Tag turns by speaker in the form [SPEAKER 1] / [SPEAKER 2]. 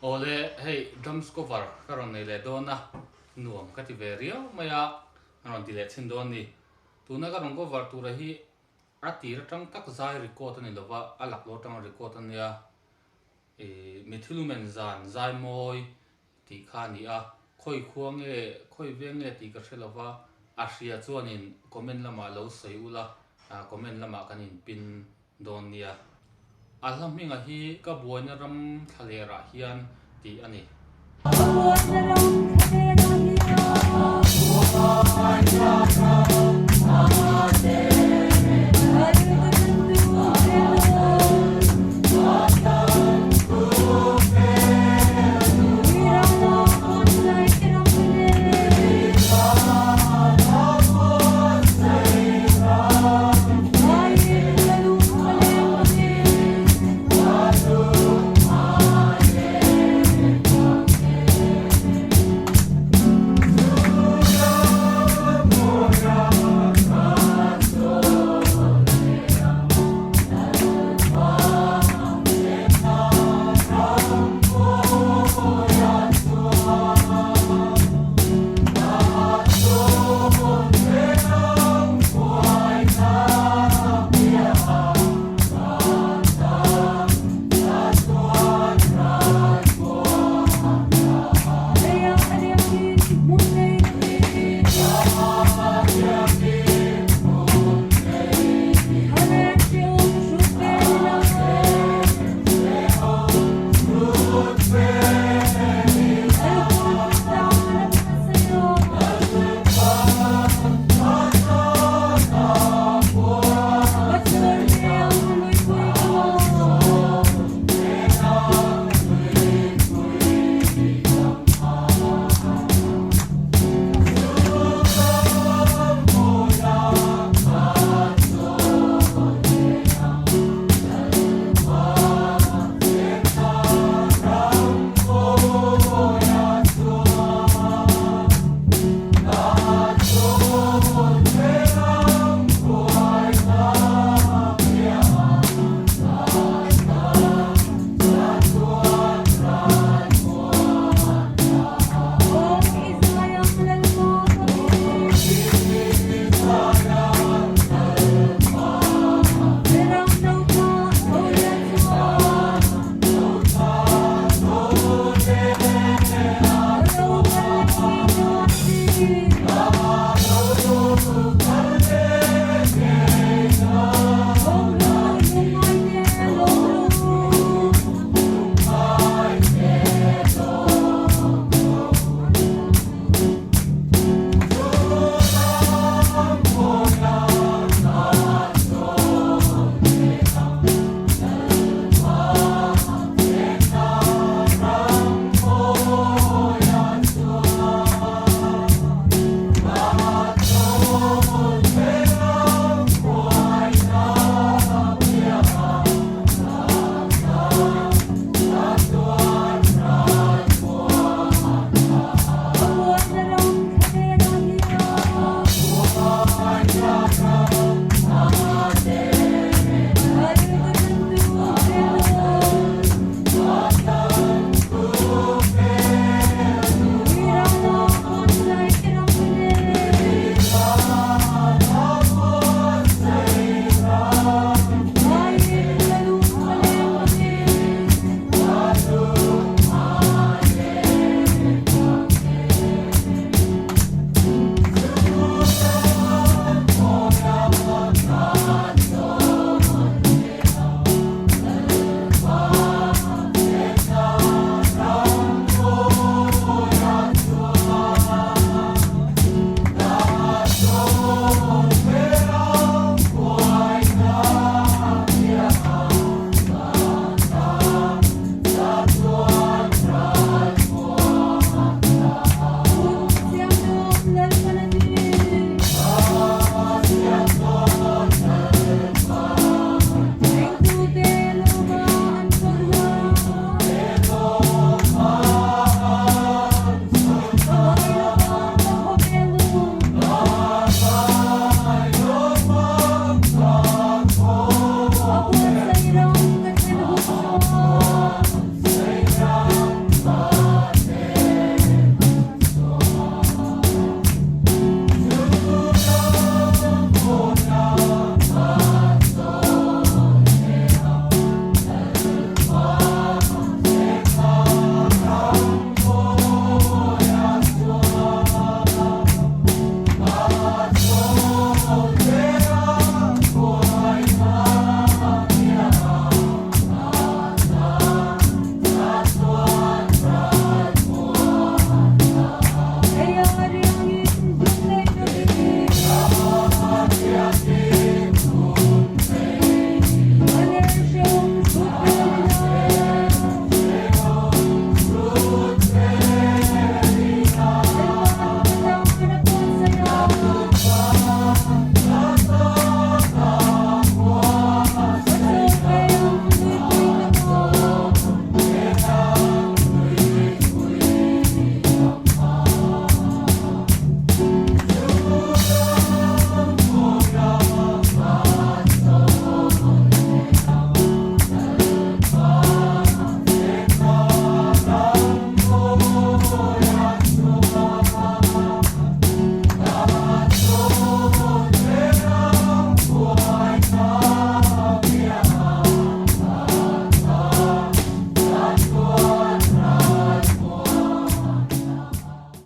[SPEAKER 1] Awle, hei drums cover ka rawn nei leh dawn a, nuam ka ti ve riau mai a, ka rawn ti leh chhin dawn a ni. Tuna ka rawn cover tura hi a tir atang tak zai record a ni lova, a laklawh atanga record a nia. Ih, Mithilumen zan zai mawi tih kha a ni a, khawi khua nge, khawi veng nge tih ka hre lo va, a hria chuanin comment lamah lo sawi ula, comment lamah kan inpin dawn nia. A hla hminga hi ka buaina ram thlalerah hian tih a ni.
[SPEAKER 2] Ka buaina ram thlalerah hian.